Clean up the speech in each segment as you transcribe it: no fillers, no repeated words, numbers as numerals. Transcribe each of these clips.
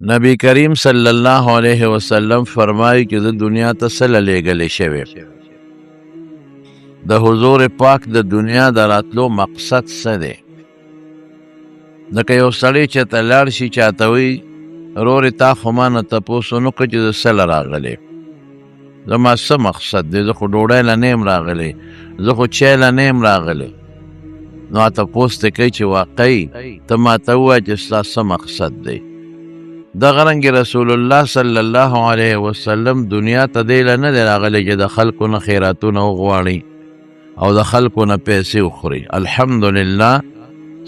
نبی کریم صلی الله علیه وسلم فرمایي چې زه دنیا ته څه له لېږلی شوی؟ د حضور پاک د دنیا د راتلو مقصد څه دی؟ ځکه یو سړی چې ته لاړ شي چاته وایي رورې تا خو ما نه تپوس ونه کړ چې زه څه له راغلی، زما څه مقصد دی، زه خو ډوډۍ له نه یم راغلی، زه خو چای له نه یم راغلی. نو تپوس ته کوي چې واقعي ته ما ته ووایه چې ستا څه مقصد دی. دغه رنګ رسول الله صلی الله علیه وسلم دنیا ته دی له نه دی راغلی چې د خلکو نه خیراتونه وغواړي او د خلکو نه پیسې وخوري. الحمدلله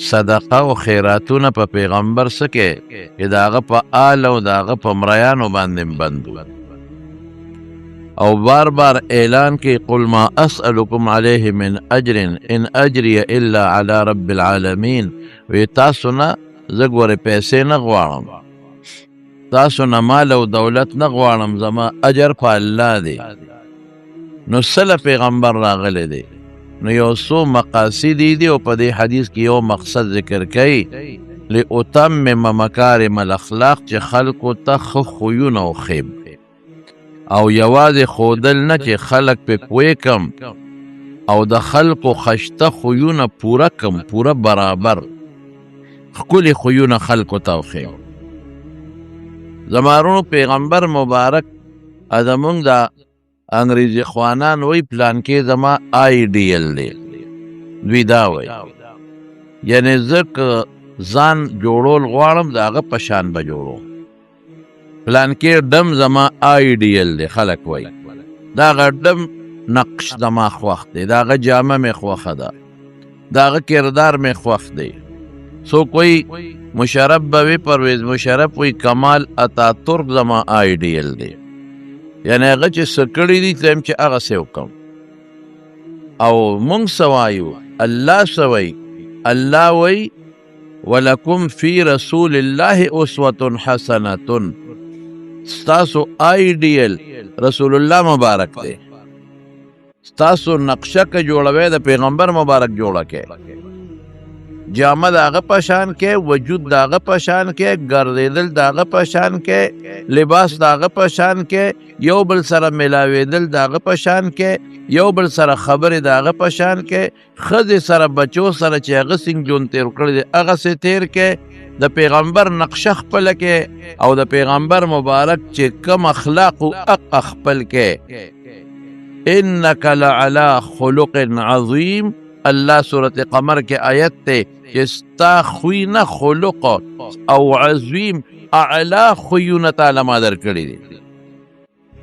صدقه او خیراتونه په پیغمبر څه کې چې د هغه په آل او د هغه په مریانو باندې بند وو. او بار بار اعلان کې قل ما اسألکم علیه من اجر ان اجری الا علی رب العالمین. وی تاسو نه زه ګورې پیسې نه غواړم، تاسو نه مال او دولت نه غواړم، زما اجر په الله دی. نو سله پیغمبر راغلی دی. نو یو څو مقاصد دي او په دې حدیث کې یو مقصد ذکر کوي لأتمم مکارم الاخلاق، چې خلکو ته ښه خویونه وښیم او یوازې ښودل نه چې خلک پې پوه کم او د خلکو خشته خویونه پوره کم، پوره برابر ښکلي خویونه خلکو ته وښیم. زما وروڼو پیغمبر مبارک زمونږ د انګریزي خوانان وایي پلانکې زما آیډیل دی، دوی دا وایي، یعنې زه که ځان جوړول غواړم د هغه په شان به جوړوم. پلانکې ډم زما آیډیل دی، خلک وایي د هغه ډم نقش زما خوښ دی، د هغه جامه مې خوښه ده، د هغه کردار مې خوښ دی. څوک وایي مشرف به وي، پرویز مشرف وایي کمال اتاترک زما آیډیل دی، یعنې هغه چې څه کړي دي ته هم چې هغه څه وکړم. او موږ څه وایو؟ الله څه وایي؟ الله وایي ولکم فی رسول الله اسوة حسنة. ستاسو آیډیل رسول الله مبارک دی. ستاسو نقشه که جوړوي د پیغمبر مبارک جوړه کې، جامه د هغه په شان کې، وجود د هغه په شان کې، ګرځېدل د هغه په شان کې، لباس د هغه په شان کې، یو بل سره ملاوېدل د هغه په شان کې، یو بل سره خبرې د هغه په شان کې، ښځې سره بچو سره چې هغه څنګه ژوند تېر کړی دی هغسې تېر کې، د پیغمبر نقشه خپله کې او د پیغمبر مبارک چې کوم اخلاق وو هغه خپل کې. انک لعلی خلق عظیم. الله سورة قمر کې آیت دی چې ستا خوی نه خلق او عظیم اعلی خویونه تعالی ما درکړي دي.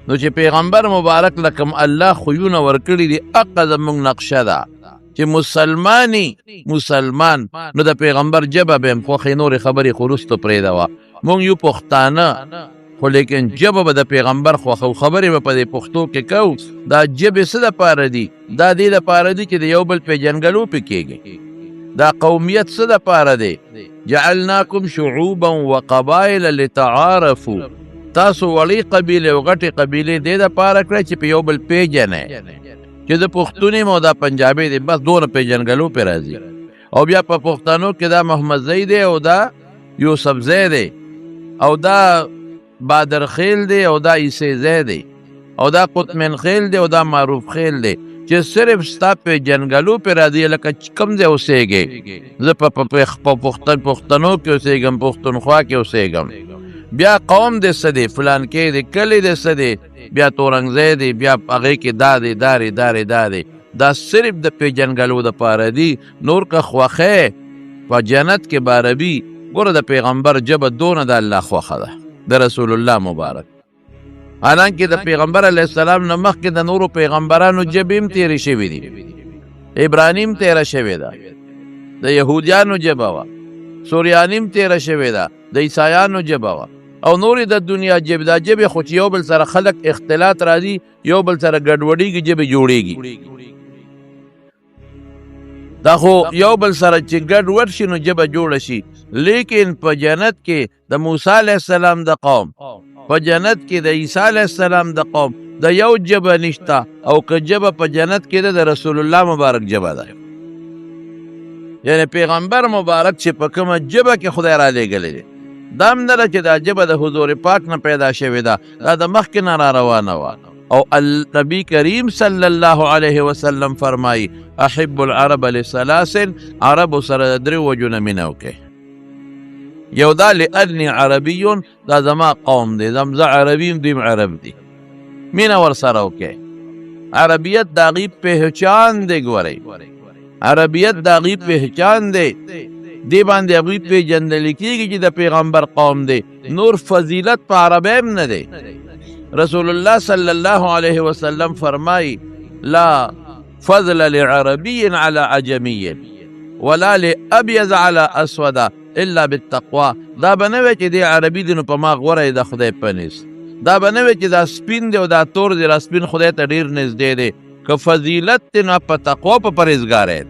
نو چې پیغمبر مبارک لکم الله خویونه ورکړي دي هغه زموږ نقشه ده چې مسلمانی مسلمان نو د پیغمبر ژبه به هم خوښې، نورې خبرې خو وروسته پرېږده وه. موږ یو پښتانه خو لیکن ژبه به د پیغمبر خوښو، خبرې به په دې پښتو کې کوو. دا ژبې څه دپاره دي؟ دا دې دپاره دي چې د یو بل پېژندګلو پې کېږي. دا قومیت څه دپاره دی؟ جعلناکم شعوبا وقبایل لتعارفوا. تاسو وړې قبیلې او غټې قبیلې دې دپاره کړی چې په یو بل پېژنئ، چې زه پښتون یم او دا پنجابی دی، بس دونه پېژندګلو پې راځي. او بیا په پښتنو کې دا محمدزی دی او دا یوسفزی دی او دا بادرخیل دی او دا عیسیزی دی او دا قطمن خیل دی او دا معروف خیل دی، چې صرف ستا پېژندګلو پې راځي. لکه چې کوم ځای اوسېږې، زه په پښتنو کې اوسېږم، پښتونخوا کې اوسېږم، بیا قوم دې څه دی، فلانکی دی، کلی دې څه دی، بیا تورنګزی دی، بیا هغې کې دا دی، دا دی، دا دی، دا دی. دا صرف د پېژندګلو دپاره دي. نور که خوښی په جنت کې به عربي ګوره، د پیغمبر ژبه دونه د الله خوښه ده، د رسول الله مبارک. حالانکه د پیغمبر علیه السلام نه مخکې د نورو پیغمبرانو ژبې هم تېرې شوې دي، عبراني هم تېره شوې ده، د یهودیانو ژبه وه، سوریاني هم تېره شوې ده، د عیسایانو ژبه وه او نورې د دنیا ژبې. دا ژبې خو چې یو بل سره خلک اختلاط راځي، یو بل سره ګډوډېږي، ژبې جوړېږي. دا خو یو بل سره چې ګډ وډ شي نو ژبه جوړه شي. لیکن په جنت کې د موسی علیه السلام د قوم، په جنت کې د عیسی علیه السلام د قوم د یو ژبه نشته، او که ژبه په جنت کې ده د رسول الله مبارک ژبه ده. یعنی پیغمبر مبارک چې په کومه ژبه کې خدای را لېږلی دی، دا هم نه ده چې دا ژبه د حضور پاک نه پیدا شوې ده، دا د مخکې نه را روانه وه. او نبی کریم صلی الله علیه وسلم فرمایي احب العرب لثلاث، عربو سره د درې وجو نه مینه وکړئ. یو دا لاني عربي، دا زما قوم دی، زه عربي یم، دوی هم عرب دي، مینه ورسره وکړئ. عربیت د هغوی پهچان دی، ګورئ عربیت د هغوی پهچان دی، دې باندې هغوی پېژندل کېږي چې د پیغمبر قوم دی. نور فضیلت په عربی هم نه دی. رسول الله صلی الله علیه وسلم فرمایي لا فضل لعربي على عجمي ولا لأبيض على اسود الا بالتقوا. دا به نه وي چې دی عربي دی نو په ما غوره دی د خدای په نزد، دا به نه وي چې دا سپین دی او دا تور دی، دا سپین خدای ته ډېر نږدې دی. که فضیلت دی نو په تقوا په پرهېزګارۍ.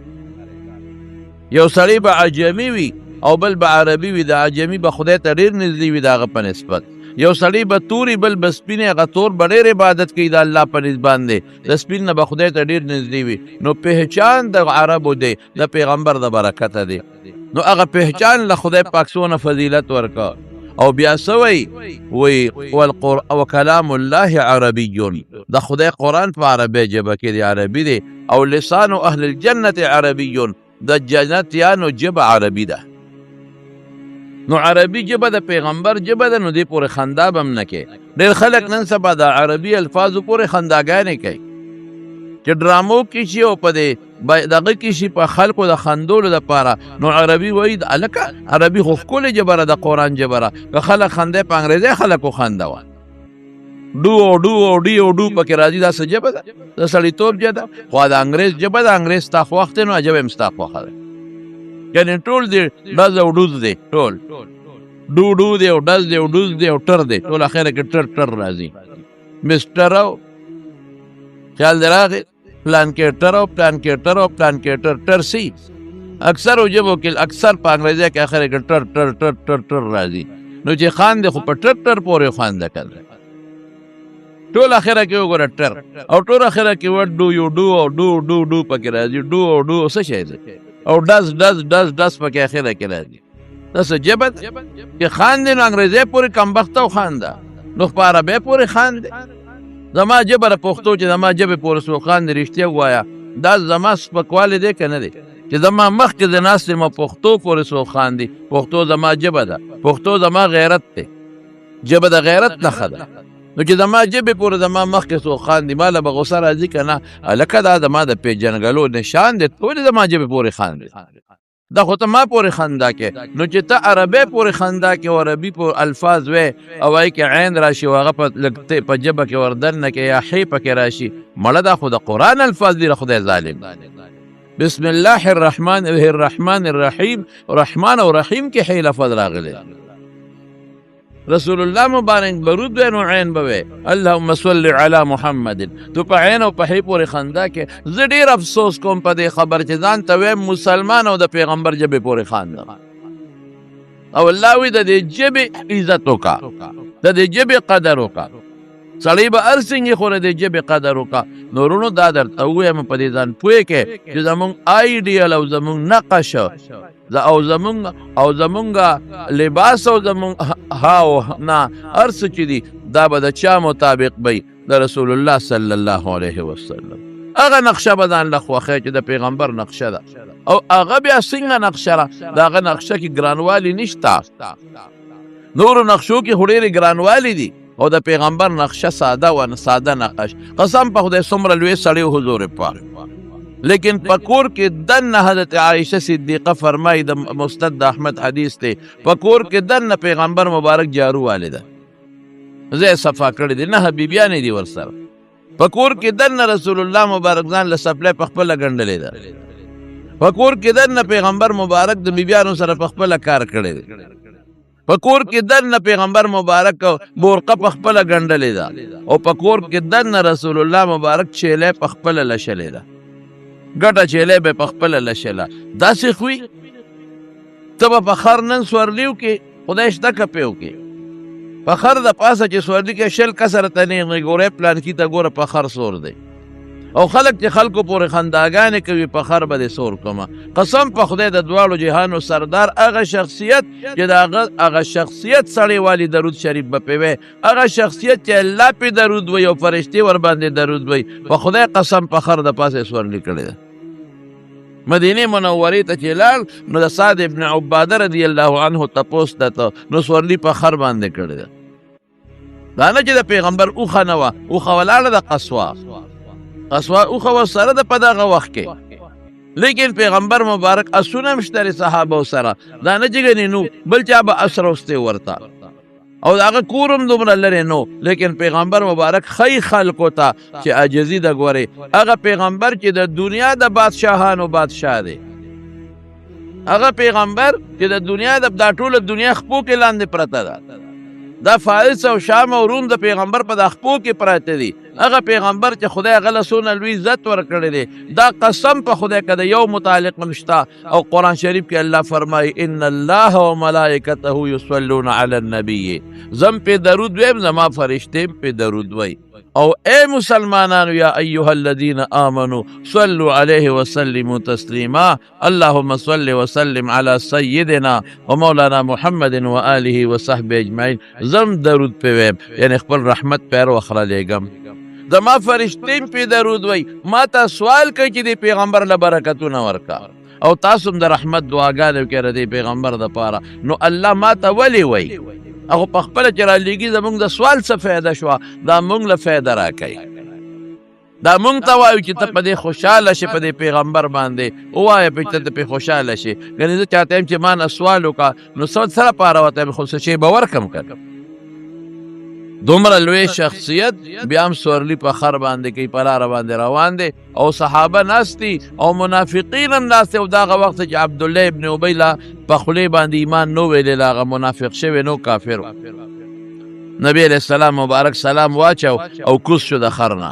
یو سړی به عجمي وي او بل به عربي وي، د عجمي به خدای ته ډېر نږدې وي د هغه په نسبت. یو سړی به توري بل به سپین، هغه تور به ډېر عبادت کوي د الله په نزد باندې، د سپین نه به خدای ته ډېر نږدې وي. نو پهچان د عربو دی، د پیغمبر د برکته دی. نو هغه پهچان له خدای پاک څونه فضیلت ورکړ. او بیا څه وایي؟ وایي وکلام الله عربي، د خدای قرآن په عربي ژبه کې دی، عربي دی. او لسان اهل الجنة عربي، د جنتیانو ژبه عربي ده. نو عربي ژبه د پیغمبر ژبه ده، نو دې پورې خندا به هم نه کوي. ډېر خلک نن سبا د عربي الفاظو پورې خنداګانې کوي چې ډرامو کې شي او په دې دغه کې شي په خلکو د خندولو دپاره. نو عربي وایي هلکه عربي خو ښکلې ژبه ده، د قرآن ژبه ده، که خلک خندی په انګریزۍ خلک وخندوه. ډو او ډو او ډي او ډو پکې راځي، دا څه ژبه ده؟ د سړیتوب ژبه ده. خو دا انګریز ژبه ده، انګریز ستا خوښ دی نو ژبه هم ستا خوښه ده. یعنې ټول دی ډز او ډوز دی، ټول ډو ډو دی او ډز دی او ډوز دی او ټر دی، ټول اخره کې ټر ټر راځي. مسټر او خیال دی راغی پلان کې ټر او پلان کې ټر او پلان کې ټر ټر سی. اکثر ژبو کې اکثر په انګریزۍ کې اخره کې ټر ټر ټر ټر ټر راځي. نو چې خان دی خو په ټر ټر پورې خان ده کنه، ټول اخره کې وګوره ټر او ټول اخره کې وډ ډو یو ډو او ډو ډو ډو پکې راځي، ډو او ډو څه شی دی او ډز ډز ډز ډز پکې اخره کې راځي. دا څه ژبه ده چې خان دی نو انګریزۍ پورې کمبخته او خان ده، نو په عربۍ پورې خان دی. زما ژبه د پښتو چې زما ژبې پورې څوک خان دی، رښتیا ووایه دا زما سپکوالی دی که نه دی؟ چې زما مخکې د ناستې ما پښتو پورې څوک خان دی، پښتو زما ژبه ده، پښتو زما غیرت دی، ژبه د غیرت نښه ده. نو چې زما ژبې پورې زما مخکې څوک خان دی، ما له به غوسه راځي که نه؟ هلکه دا زما د پېژندګلو نشان دی، ته ولې زما ژبې پورې خان دی؟ دا خو ته ما پورې خندا کې. نو چې ته عربی پورې خندا کې او عربي په الفاظ وې او هغې کې عین راشي او هغه په لږ په ژبه کې وردننه کې یا حې پکې راشي، مړه دا خو د قرآن الفاظ دي، خدای ظالم. بسم الله الرحمن الرحمن الرحیم، رحمان او رحیم کې حې لفظ راغلی. رسول الله مبارک برود وی نو عین به وی اللهم صل علی محمد. تو په عین او په حې پورې خندا کې زه ډېر افسوس کوم په دې خبر چې ځان ته وایم مسلمان او د پیغمبر ژبې پورې خاندم. او الله وی د دې ژبې عزت وکړه، د دې ژبې قدر وکړه. سړی به هر څنګه خو د دې ژبې قدر وکړه. نو وروڼو دا درته ووایم په دې ځان پوه کړئ چې زمونږ آیډیل او زمونږ نقش او زمونږ او زمونږ لباس او زمونږ هاو نه هر څه چې دي دا به د چا مطابق وي؟ د رسول الله صلی الله علیه وسلم. هغه نقشه به ځان له خوښی چې د پیغمبر نقشه ده. او هغه بیا څنګه نقشه ده؟ د هغه نقشه کې ګرانوالی نشته. نورو نقشو کې خو ډېرې ګرانوالی دي، او د پیغمبر نقشه ساده وه، ساده نقش. قسم په خدای څومره لوی سړی حضور پاک، لیکن په کور کې دننه حضرت عایشه صدیقه فرمایي، د مسند د احمد حدیث دی، په کور کې دننه پیغمبر مبارک جارو والې ده، ځای صفا کړی دی، نه بیبیانې دي ورسره. په کور کې دننه رسول الله مبارک ځان له سپلی په خپله ګنډلې ده. په کور کې دننه پیغمبر مبارک د بیبیانو سره په خپله کار کړی دی. په کور کې دننه پیغمبر مبارک بورقه په خپله ګنډلې ده. او په کور کې دننه رسول الله مبارک چیلې په خپله لشلې ده، ګټه چیلې به په خپله لشله. داسې خوی ته به په خر نن سورلیو کې خدای شته که پیو کې په خر د پاسه چې سورلي کې 20 کسه راته نیغ ګورې پلانکي ته ګوره په خر سور دی. او خلک چې خلکو پورې خنداګانې کوي په خر به دې سور کومه. قسم په خدای د دواړو جهانو سردار هغه شخصیت چې د هغه شخصیت سړی والي درود شریف به پې وی، هغه شخصیت چې الله پې درود وایي او فرشتې ورباندې درود وایي، په خدای قسم په خر د پاسه یې سورلي کړې ده. مدینې منورې ته چې لاړ نو د سعد ابن عباده رضی الله عنه تپوس ته نو سورلي په خر باندې کړې ده. دا نه چې د پیغمبر اوښه نه وه، اوښه ولاړه ده قصوا، قصوا اوښه ورسره ده په دغه وخت کې، لیکن پیغمبر مبارک اسونه هم شته صحابو سره، دا نه چې ګنې نو بل چا به اس راوستی ورته، او د هغه کور هم دومره لرې نو، لیکن پیغمبر مبارک ښیي خلکو ته چې عاجزي ده. ګورې هغه پیغمبر چې د دنیا د بادشاهانو بادشاه دی، هغه پیغمبر چې د دنیا د دا ټوله دنیا خپو کې لاندې پرته ده، دا فارس او شام او روم د پیغمبر په دا خپو کې پراته دي، هغه پیغمبر چې خدای هغه له څونه لوی عزت ورکړی دی، دا قسم په خدای که د یو متعلق هم شته. او قرآن شریف کې الله فرمایي ان الله وملائکته یصلون علی النبی، زم پې درود ویم، زما فرشتې هم پې درود وایي. او اے مسلمانانو یا ایها الذین آمنو صلوا علیه وسلموا تسلیما، اللهم صل وسلم على سيدنا ومولانا محمد وآله وصحبه اجمعین. زم درود پې ویم، یعنی خپل رحمت پیر وخره لېږم، زما فرشتې هم پې درود وایي، ما ته سوال کوي چې دې پیغمبر له برکتونه ورکړه، او تاسو هم د رحمت دعاګانې وکړئ د دې پیغمبر دپاره. نو الله ما ته ولې وایي؟ هغه په خپله چې رالیږي زموږ د سوال څه فایده شوه، دا موږ له فایده راکوي، دا مونږ ته وایو چې ته په دې خوشحاله شې، په دې پیغمبر باندې ووایه پې چې ته پې خوشحاله شې. ګنې زه چاته یم چې ما نه سوال وکړه نو څه لپاره ورته یم، خو څه شی به ورکړم که نه. دومره لوی شخصیت بیا هم سورلي په خر باندې کوي، په لاره باندې روان دی، او صحابه ناست دي او منافقین هم ناست دي. او دغه وخت چې عبدالله ابن ابی لا په خولې باندې ایمان نو ویلی، لا هغه منافق شوی نو کافر. نبی علیہ السلام مبارک سلام واچو او کوز شو د خر نه،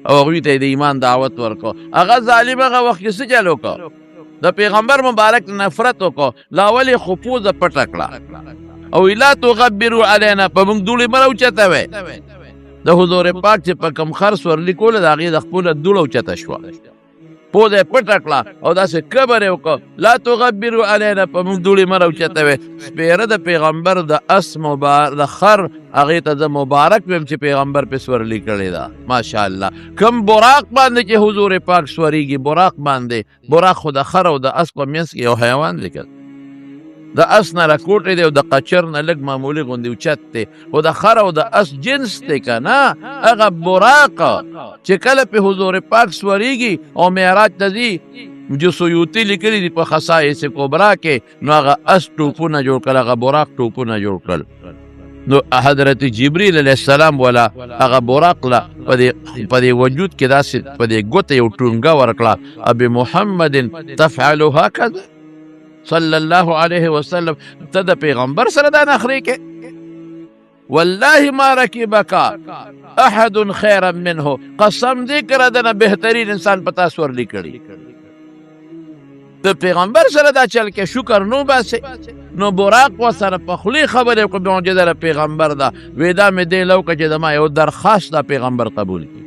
او هغوی ته یې د ایمان دعوت ورکړ. هغه ظالم هغه وخت کې څه چل وکړ؟ د پیغمبر مبارک نفرت وکړ، لا ولې خو پوزه پټه کړه او لا تغبروا علینا، په موږ دوړې مه راوچتوئ. د حضور پاک چې په کوم خر سورلي کوله د هغې د خپله دوړه اوچته شوه، پوزه یې پټه کړه او داسې کبر یې وکړ، لا تغبروا علینا، په موږ دوړې مه راوچتوئ. سپېره د پیغمبر د اس مبارک د خر هغې ته زه مبارک ویم چې پیغمبر پې سورلي کړې ده. ماشاءالله کوم براق باندې چې حضور پاک سورېږي، براق باندې، براق خو د خر او د اس په منځ کې یو حیوان دی که د اس نه راکوټی دی او د قچر نه لږ معمولي غوندې اوچت دی، خو د خر او د اس جنس دی که نه. هغه براق چې کله پې حضور پاک سورېږي او معراج ته ځي، جو سیوطي لیکلي دي په خصائص کبرا کې، نو هغه اس ټوپونه جوړ کړل، هغه براق ټوپونه جوړ کړل. نو حضرت جبرئیل علیه السلام ولا هغه براق له په دې وجود کې داسې په دې ګوته یو ټونګه ورکړه، ابي محمد تفعل هکذا صلی الله علیه وسلم، ته د پیغمبر سره دا نخرې کې؟ والله ما رکبک احد خیرا منه، قسم دې کړه دنه بهترین انسان په تاسو ورلی کړي. د پیغمبر سره دا چل کې شکر نو باسي. نو براق وسره په خولې خبرې وکړه، معجزه د پیغمبر ده، وی دا مې دی لو که چې زما یو درخواست دا پیغمبر قبول کړي.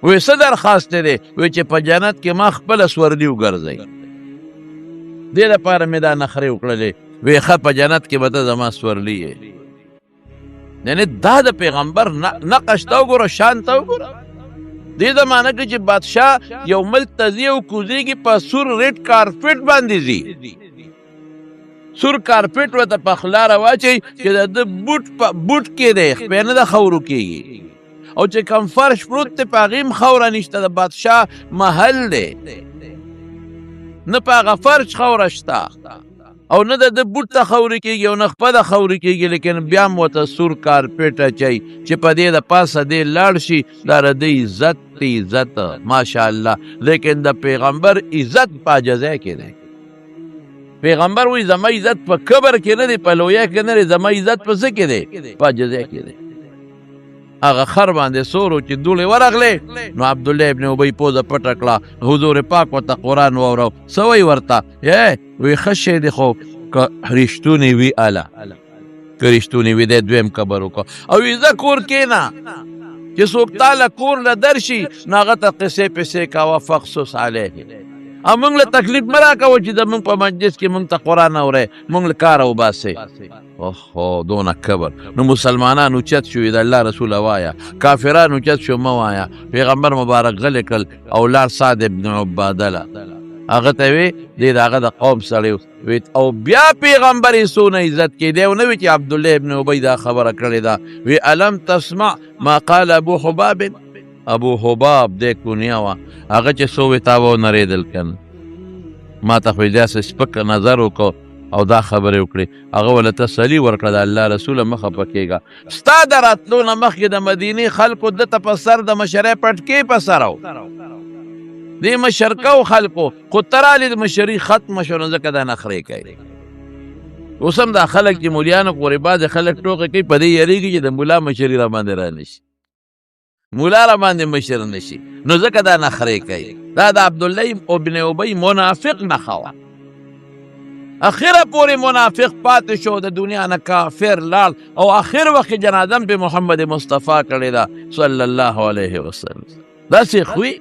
وی څه درخواست دی؟ وی چې په جنت کې ما خپله سورلي وګرځوي، دې لپاره مې دا نخرې وکړلې. وی ښه په جنت کې به ته زما سورلي یې. یعنې دا د پیغمبر نقش ته وګوره، شان ته وګوره. دې زمانه کې چې بادشاه یو ملک ته ځي او کوزېږي په سور ریډ کارپټ باندې ځي، سور کارپټ ورته په خلاره واچوي چې د ده بوټ په بوټ کې دی، خپې نه د خاورو کېږي، او چې کوم فرش پروت دی په هغې هم خاوره نشته، د بادشاه محل دی، نه په هغه فرش خاوره شته او نه د ده بوټ ته خاورې کېږي او نه خپه د خاورې کېږي، لیکن بیا هم ورته سور کارپټ اچوي چې په دې د پاسه دې لاړ شي، دا د ده عزت دی، عزت ماشاءالله. لیکن د پیغمبر عزت په عاجزۍ کې دی. پیغمبر وایي زما عزت په کبر کې نه دی، په لویه کې نه دی، زما عزت په څه کې دی؟ په عاجزۍ کې دی. هغه خر باندې سور و چې دوړې ورغلې، نو عبدالله ابن ابی پوزه پټه کړه، حضور پاک ورته قرآن واورو، څه وایي ورته؟ وی ښه شی دی خو که رښتونی وي، اله که رښتونی وي، دی دویم قبر وکړه او وی ځه کور کښېنه. چې چې څوک تا له کور له درشي نو هغه ته قصې پسې کوه، فقصص علیه. او موږ له تکلیف مه راکوه چې د موږ په مجلس کې موږ ته قرآن اورئ، موږ له کاره وباسئ. اوهو دونه کبر. نو مسلمانان اوچت شو، د الله رسول وایا، کافران اوچت شو مه وایا. پیغمبر مبارک غلی کړل او لاړ سعد ابن عباده له، هغه ته وی دی د هغه د قوم سړی وی. او بیا پیغمبر یې څونه عزت کې دی، او نه وی چې عبدالله ابن ابی دا خبره کړې ده. وی الم تسمع ما قال ابو حباب؟ ابو حباب دی کنیه وه، هغه چې څو وی تا به ونرېدل که نه، ما ته خو یې داسې سپک نظر وکړو او دا خبرې وکړې. هغه ورله تسلي ورکړه، د الله رسوله مه خفه کېږه، ستا د راتلو نه مخکې د مدینې خلکو ده ته په سر د مشرۍ پټکې په سر و، دې مشرکو خلکو، خو ته رالې د مشري ختمه شوه، نو ځکه دا نخرې کوي. اوس هم دا خلک چې مولیانو پورې بعضې خلک ټوقې کوي، په دې یریږي چې د مولا مشري را باندې رانه شي، مولا را باندې مشر نشي، نو ځکه دا نخرې کوي. دا د عبدالله ابن ابی منافق نښه وه. اخره پورې منافق پاتې شو، د دنیا نه کافر لاړ، او اخر وخت کې جنازه هم په محمد مصطفی کړې ده صلی الله علیه وسلم. داسې خوی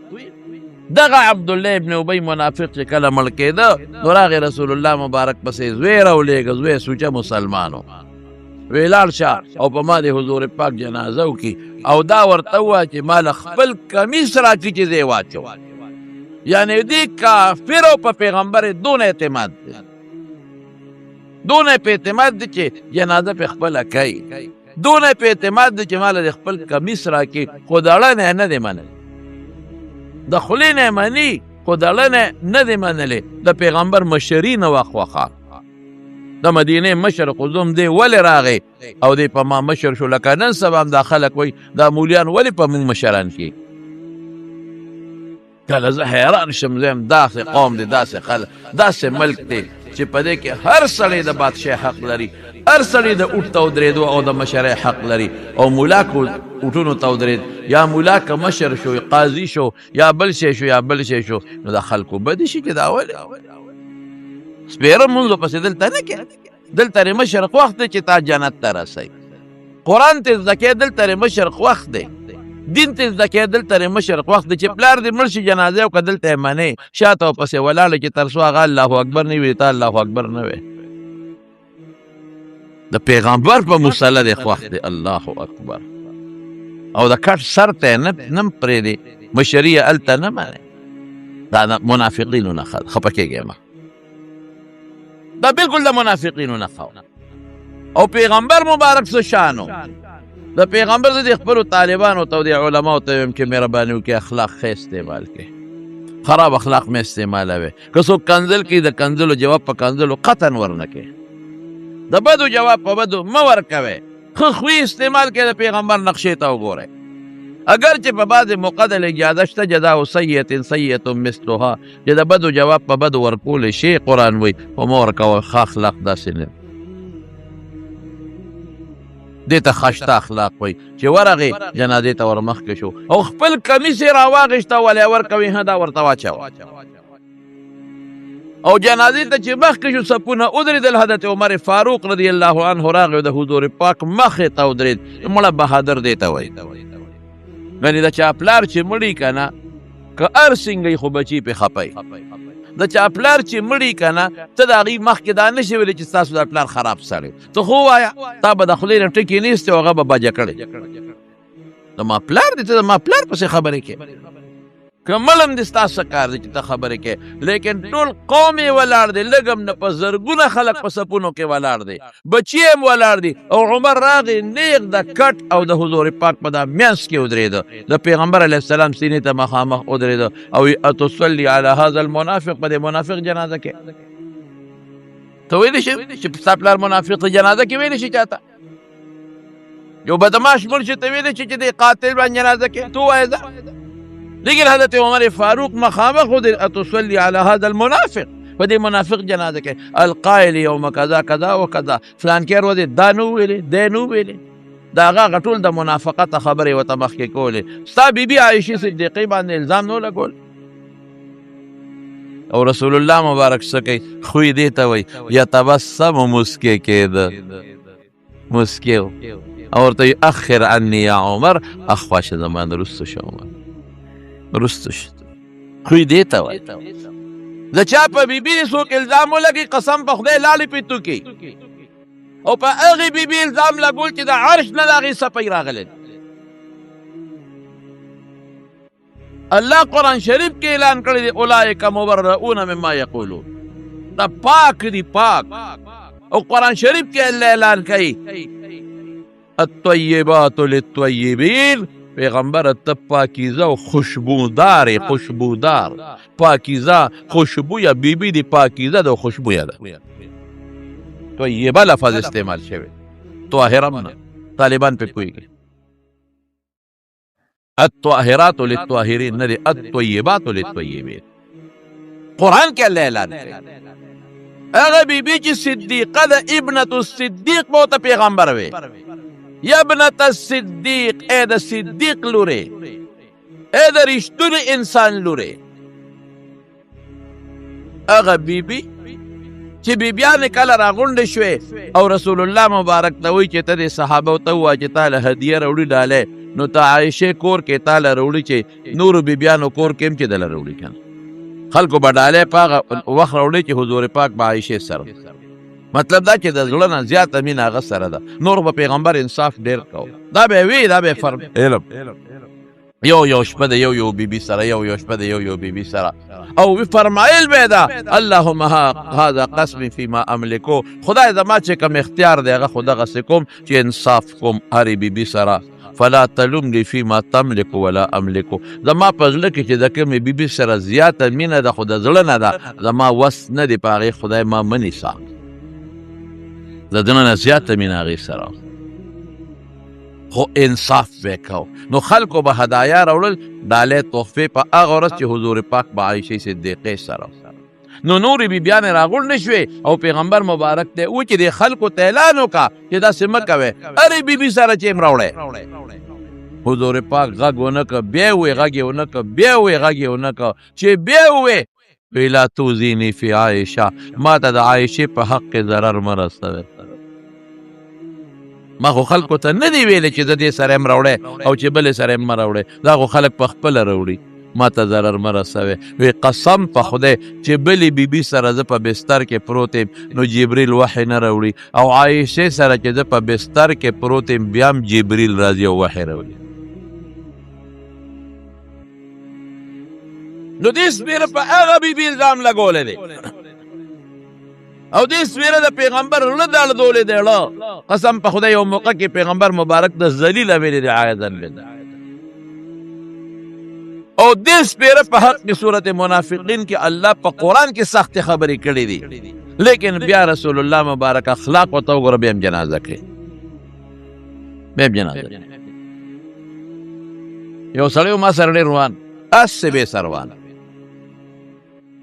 دغه عبدالله ابن ابی منافق چې کله مړ کېده، نو راغی رسول الله مبارک پسې زوی راولېږه، زوی سوچه مسلمانو، وی لاړ شه او په ما د حضور پاک جنازه وکړي، او دا ورته ووایه چې ما له خپل کمیس راکړي چې زه یې واچوم. یعنې دې کافر او په پیغمبر یې دونه اعتماد دی، دونه په اعتماد دی چې جنازه په خپله کوي، دونه په اعتماد دی چې ما له خپل کمیس راکړي، خو د اړه نه نه دی منلی، د خولې نه یې مني خو د اړه نه نه دی منلی. د پیغمبر مشري نه وه خوښه، د مدینې مشر قدوم دی ولې راغی او دی په ما مشر شو. لکه نن سبا هم دا خلک وایي دا مولیان ولې په موږ مشران کېږي. کله زه حیران شم، زه یم داسې قوم دی، داسې خلک، داسې ملک دی چې په دې کې هر سړی د بادشاه حق لري، هر سړی د اوټ ته ودرېدو او د مشرۍ حق لري، او مولا کو اوټونو ته ودرېد، یا مولا که مشر شو، قاضي شو، یا بل شی شو، یا بل شی شو، نو د خلکو بدې شي چې دا ولې سپېره مونځ پسې دلته نه کې، دلته لرې مشر خوښ دی چې تا جنت ته رسوي، قرآن ته زده کوې دلته لرې مشر خوښ دی، دین ته زده کوې دلته لرې مشر خوښ دی، چې پلار دې مړ شي جنازه وکړه دلته یې منې، شاته ورپسې ولاړه چې تر څو هغه الله اکبر نه وي، تا الله اکبر نه وي. د پیغمبر په مصلی دی خوښ دی، الله اکبر. او د کټ سر ته نه نم پرېږدي، مشري یې هلته نه منې. دا د منافقینو نښه ده، خفه کېږئ مه، دا بالکل د منافقینو نښه وه. او پیغمبر مبارک څه شان و، د پیغمبر زه د خپلو طالبانو ته او د علماو ته وایم چې مهرباني وکړئ اخلاق ښه استعمال کړئ، خراب اخلاق مه استعمالوئ. که څوک کنځل کوي د کنځلو جواب په کنځلو قطعا ورنه کوي، د بدو جواب په بدو مه ورکوئ، ښه خوی استعمال کړئ، د پیغمبر نقشې ته وګورئ. اگر چې په بعضې موقع د اجازه شته، جزاء سیئة سیئة مثلها، چې د بدو جواب په بدو ورکولی شي، قرآن وایي، خو مه ورکوئ. ښه اخلاق داسې نه دې ته خشته اخلاق وایي چې ورغې جنازې ته ورمخکې شو او خپل کمیس یې راواغېسته، ولې ورکوي ها دا ورته واچوه. او جنازې ته چې مخکې شو صفونه ودرېدل، حضرت عمر فاروق رضی الله عنه راغی د حضور پاک مخې ته ودرېد. مړه بهادر دې ته وایي، یعنې د چا پلار چې مړی که نه، که هر څنګه یې خو بچي پرې خپه وي. د چا پلار چې مړی که نه، ته د هغوی مخکې دا نه شې ویلی چې ستاسو دا پلار خراب سړی، ته خو ووایه، تا به د خولې نه ټکي نه ایستې او هغه به بجه کړی. د ما پلار دی، ته د ما پلار پسې خبرې کوې، که مړم دې ستا څه کار دی چې ته خبرې کوې؟ لیکن ټول قوم یې ولاړ دی، لږ هم نه، په زرګونه خلک په صفونو کې ولاړ دی، بچي یې هم ولاړ دي. او عمر راغی نیغ د کټ او د حضور پاک په دا منځ کې ودرېده، د پیغمبر علیه السلام سینې ته مخامخ ودرېده او اتصلي علی هذا المنافق، په دې منافق جنازه کې ته ویلی شې چې ستا پلار منافق دی، جنازه کې ویلی شي چاته؟ یو بدمعاش مړ شي ته ویلی شي چې د قاتل باندې جنازه کې ته ووایه ځه. لیکن حضرت عمر فاروق مخامخ ودرېد، اتصلي علی هذا المنافق، په دې منافق جنازه کې القائل یوم کذا کذا وکذا، فلانکې ورځې دا نه وویلې، دی نه وویلې، د هغه هغه ټول د منافقت خبرې ورته مخکې کولې. ستا بیبي عایشې صدیقې باندې الزام نه لګول. او رسول الله مبارک څه کوي؟ خوی دې ته وایي، یتبسم، مسکې کېده. موسکی و او ورته وایي اخر عني یا عمر، اخوا شه زما نه وروسته شه عمر، وروسته شه. خوی دې ته وایي. د چا په بیبي دې څوک الزام ولګي، قسم په خدای لاړې پې توکي، او په هغې بیبي الزام لګول چې د عرش نه د هغې سپۍ راغلی. الله قرآن شریف کې اعلان کړی دی اولئک مبرؤون مما یقولون، دا پاک دي پاک. او قرآن شریف کې الله اعلان کوي الطیبات للطیبین، پیغمبر ته پاکیزه او خوشبودار، خوشبودار، پاکیزه خوشبویه بیبي دی، پاکیزه ده او خوشبویه ده. طیبه لفظ استعمال شوی، طاهره نه، طالبان پې پوهېږي. الطاهرات للطاهرین نه دی، الطیبات للطیبین. قرآن کې الله اعلان کوي هغه بیبي چې صدیقه ده، ابنة الصدیق به ورته پیغمبر وي، یا ابنة الصدیق، ای د صدیق لورې، ای د رښتوني انسان لورې. هغه بیبي چې بیبیانې کله راغونډې شوې او رسول الله مبارک ته وایي چې ته دې صحابو ته ووایه چې تا له هدیه راوړي ډالۍ، نو ته عایشې کور کې تا له راوړي چې نورو بیبیانو کور کې هم چې دله راوړي که نه. خلکو به ډالۍ په هغه وخت راوړي چې حضور پاک به عایشې سره، مطلب دا چې د زړه نه زیاته مینه هغه سره ده. نور به پیغمبر انصاف ډېر کوو، دا به وي، دا به فرم علم. یو یو شپه د یو یو بیبي سره، یو یو شپه د یو یو بیبي سره، او وی فرمایل به دا اللهم هذا قسم فيما املکو، خدای زما چې کوم اختیار دی هغه خو دغسې کوم چې انصاف کوم هرې بیبي سره. فلا تلومني فيما تملک ولا املک، زما په زړه کې چې د کومې بیبي سره زیاته مینه ده خو د زړه نه ده، زما وس نه دی په هغې، خدای ما مه نیسه. د زړه نه زیاته مینه هغې سره، خو انصاف به کو. نو خلکو به هدایا راوړل، ډالۍ تحفې په هغه ورځ چې حضور پاک به عایشې صدیقې سره. نو نورې بیبیانې راغونډې شوې او پیغمبر مبارک ته و چې د خلکو ته اعلان وکړه چې داسې مه کوئ، هرې بیبي سره چې یې راوړی. حضور پاک غږ ونه کړ، بیا وې غږ یې ونه کړ، بیا وې غږ یې ونه کړ، چې بیا وې وی لا توزیني فی عایشه، ما ته د عایشې په حق کې ضرر مه رسوئ. ما خو خلکو ته نه دی ویلی چې زه دې سره یم راوړی او چې بلې سره یم مه راوړی، دا خو خلک په خپله راوړي، ما ته ضرر مه رسوئ. وی قسم په خدای چې بلې بیبي سره زه په بستر کې پروت یم نو جبریل وحی نه راوړي، او عایشې سره چې زه په بستر کې پروت یم بیا هم جبریل راځي او وحی راوړي. نو دې سپیره په هغه بیبي الزام لګولی دی، او دې سپیره د پیغمبر زړه دړدولی دی. ړه قسم په خدای یو موقع کې پیغمبر مبارک د ذلیله ویلی دی عیاذا بالله. او دې سپیره په حق کې سورت منافقین کې الله په قرآن کې سختې خبرې کړې دي، لیکن بیا رسول الله مبارک اخلاق ورته وګوره، بیا هم جنازه کوي، بیا هم جنازه کوي. یو سړی ما سره ډېر روان، هسې بې سروان،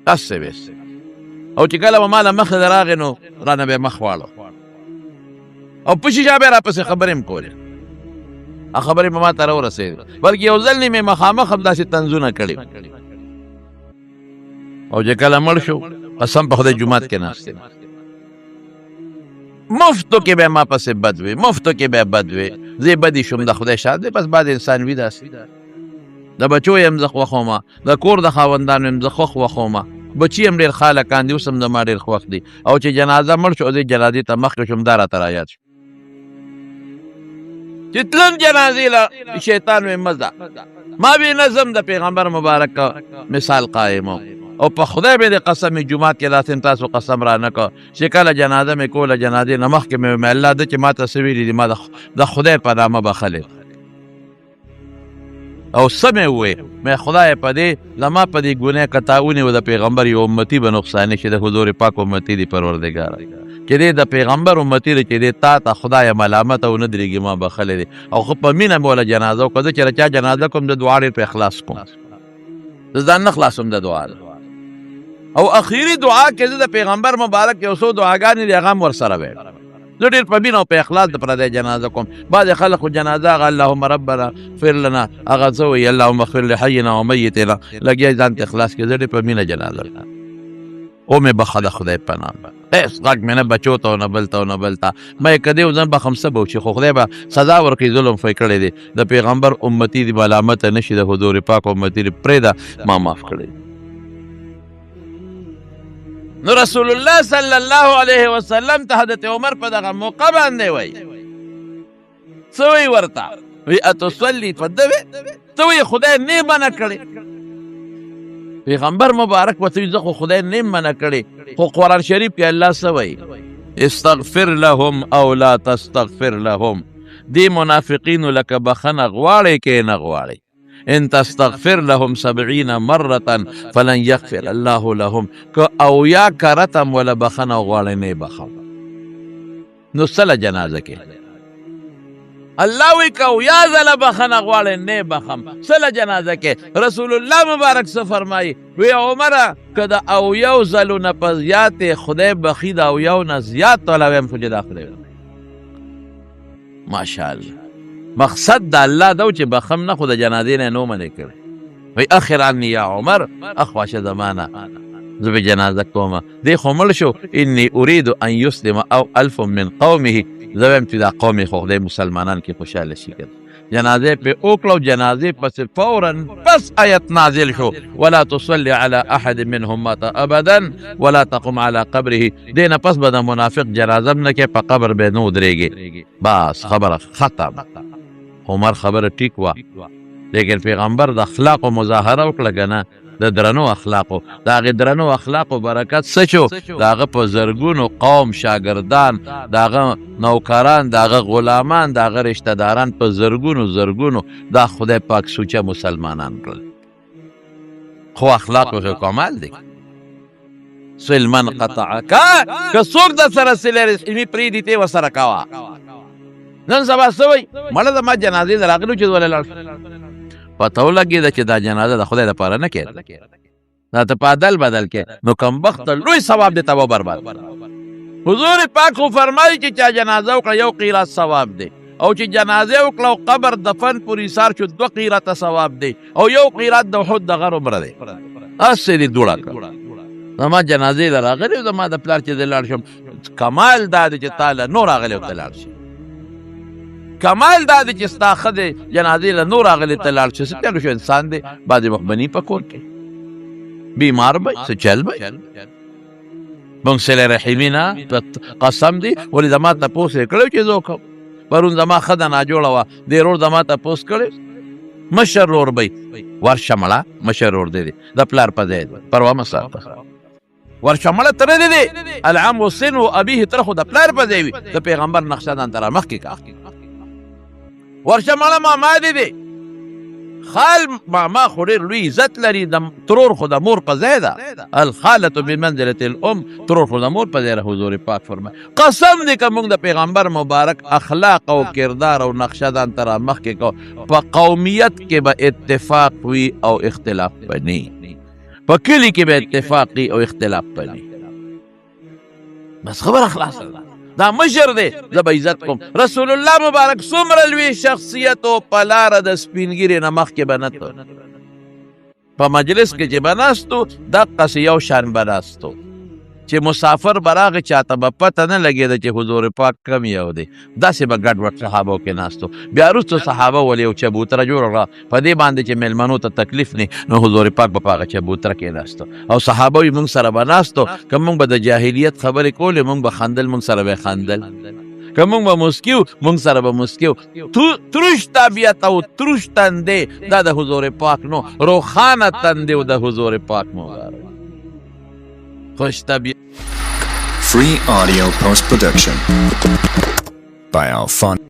هسې بې، او چې کله به ما له مخې نه راغی نو رانه به یې مخ واړو، او په شیشه به یې راپسې خبرې هم کولې، هغه خبرې به ما ته راورسېدې، بلکې یو ځل مې مخامخ هم داسې طنزونه کړي. او چې کله مړ شو قسم په خدای جومات کې ناست یم، مفتو کې به ما پسې بد وي، مفتو کې به بد وي، زه یې بدې شوم، د خدای شاد دی، بس بعد انسان وي داسې. د بچو یې هم زه خوښوم، د کور د خاوندانو یې هم زه خوښ وښوم، بچي هم ډېر ښه هلکان دي، اوس هم زما ډېر خوښ دي. او چې جنازه مړ شو، زه جنازې ته مخکې شوم، دا راته رایاد شو چې تلم جنازې له شیطان وې مه ځه، ما وې نه ځم، د پیغمبر مبارک مثال قایم. او په خدای به د قسم جومات کې داسې تاسو قسم را نه کړ چې کله جنازه مې کوله، جنازې نه مخکې مې ویل الله ده چې ما ته څه ویلي دي، ما د خدای په نامه بخښلی. او څه مې وویل، مې خدای په دې زما په دې ګناه که تا ونیوه د پیغمبر یو امتي به نقصاني شي، د حضور پاک امتي دی پروردګاره، چې دې د پیغمبر امتي دی چې دې تا ته خدای ملامت او نه درېږي، ما بخښلی دی. او خو په مینه مې وله جنازه وکړه، زه چې له چا جنازه کوم د دعا ډېر په اخلاص کوم، زه ځان نه خلاصوم د دعا. او اخیری دعا کې زه د پیغمبر مبارک یو څو دعاګانې دي هغه هم ورسره ویل. زه ډېر په مینه او په اخلاص د پردی جنازه کوم. بعضې خلک خو جنازه هغه اللهم ربنا اغفر لنا هغه څه وایي اللهم اغفر لحینا ومیتنا، لګیا ځان ته اخلاص کړي. زه ډېر په مینه جنازه کوم، او مې بخښه د خدای په نام. هیڅ غږ مې نه بچو ته او نه بل ته او نه بل ته. ما یې که دی ځان به خمسه به وشي، خو خدای به سزا ورکړي، ظلم خو یې کړی دی. د پیغمبر امتي دې ملامته نه شي، د حضور پاک امتي دې پرېږده، ما معاف کړی. نو رسول الله صلی الله علیه وسلم ته حضرت عمر په دغه موقع باندې وایي، څه وایي ورته؟ وی اتصلي په ده وې ته وایي خدای نه منع کړی. پیغمبر مبارک ورته وایي زه خو خدای نه منع کړی، خو قرآن شریف کې الله څه وایي؟ استغفر لهم او لا تستغفر لهم. دې منافقینو لکه بخښنه غواړې که نه غواړې؟ ان تستغفر لهم 70 مرة فلن يغفر الله لهم. که او یا کرتم ولا بخښنه غواړې نه بخښم، نو سله جنازه کې الله وی کو یا زله بخنه غواړې نه بخم، سله جنازه کې رسول الله مبارک څه فرمایي؟ وی عمره که د او یو ځلو نه په زیاتې خدای بخي، د او یو نه زیات ولا ویم خو چې دا خدای ماشاءالله مقصد د الله دا چې بخم نه، خو د جنازې نه نو منې کړی. وی اخر عني یا عمر، اخواشه زمانه زه به جنازه کوم، دی خو مړ شو. انی اريد ان يسلم او الف من قومه، زه وایم چې دا قوم خو خدای مسلمانان کې خوشاله شي. کنه جنازه په اوکړو، جنازه پس فورا پس آیت نازل شو، ولا تصلي على احد منهم مات ابدا ولا تقم على قبره. دینه پس به د منافق جنازه نه کې په قبر به نو درېږي، بس خبره ختم. عمر خبره ټیک وه، لیکن پیغمبر د اخلاقو مظاهره وکړه کنه، د درنو اخلاقو، د هغې درنو اخلاقو برکت څه شو؟ د هغه په زرګونو قوم شاګردان، د هغه نوکران، د هغه غلامان، د هغه رشته داران په زرګونو زرګونو دا خدای پاک سوچه مسلمانان کړل. خو اخلاقو خو کمال دی. سل من قطعک، که څوک د سره صله رحمي پرېږدي ته ورسره کوه. نن سبا څه وایي؟ مړه زما جنازې ته راغلو چې ولې لاړ، پته ولګېده چې دا جنازه د خدای لپاره نه کېده، دا ته په عدل بدل کې، نو کم بخت لوی ثواب دې تباه برباد. حضور پاک خو فرمایي چې چا جنازه وکړه یو قیرات ثواب دی، او چې جنازه وکړه او قبر دفن پورې ایثار شو 2 قیراته ثواب دی، او یو قیرات د احد د غر عمره دی. هسې دې دوړه کړه. زما جنازې له راغلې، زما د پلار چې زه لاړ شم، کمال دا دی چې تا له نور راغلی او ته لاړ شې. کمال دا دی چې ستا ښځې جنازې له نور راغلی ته لاړ شې. څه چل شو؟ انسان دی، بعضې وخت به نی په کور کې بیمار به، څه چل به. مونږ صله رحمي نه قسم دی، ولې زما تپوس یې کړی چې زه وکړم. پرون زما ښځه ناجوړه وه، دې ورور زما تپوس کړی، مشر ورور به ورشه مړه، مشر ورور دی د پلار په ځای دی، پروا مه ساته، ورشه مړه تره دی دی العم سن و ابیه، تره خو د پلار په ځای وي. د پیغمبر نقشه ځان ته رامخکې کا. ورشه مړه ماما دی دی، خال ماما خو ډېر لوی عزت لري، د ترور خو د مور په ځای ده، الخالة بمنزلة الام، ترور خو د مور په ځای ده. حضور پاک فرمایي قسم دی که موږ د پیغمبر مبارک اخلاق او کردار او نقشه ځان ته رامخکې کو، په قومیت کې به اتفاق وي او اختلاف به نه، په کلي کې به اتفاق وي او اختلاف به نه. بس خبره خلاصه ده. دا مشر دی، زه به عزت کوم. رسول الله مبارک څومره لوی شخصیت او په لاره د سپین ږیرې نه مخکې به نه ته، په مجلس کې چې به ناستو دقسې یو شان به ناستو، چې مسافر به راغی چاته به پته نه لګېده چې حضور پاک کم یو دی، داسې به ګډ وډ صحابو کې ناستو. بیا وروسته صحابه ولې یو چبوتره جوړه کړه په دې باندې چې مېلمنو ته تکلیف نه، نو حضور پاک به په هغه چبوتره کې ناستو او صحابه وي مونږ سره به ناستو. که مونږ به د جاهلیت خبرې کولې مونږ به خندل، مونږ سره به خندل، که مونږ به مسکیو مونږ سره به مسکیو. تروش طبیعت او تروش تندې دا د حضور پاک نو روښانه تندې او د حضور پاک مبارک خوش طبیعت. Free audio post production by Alphon.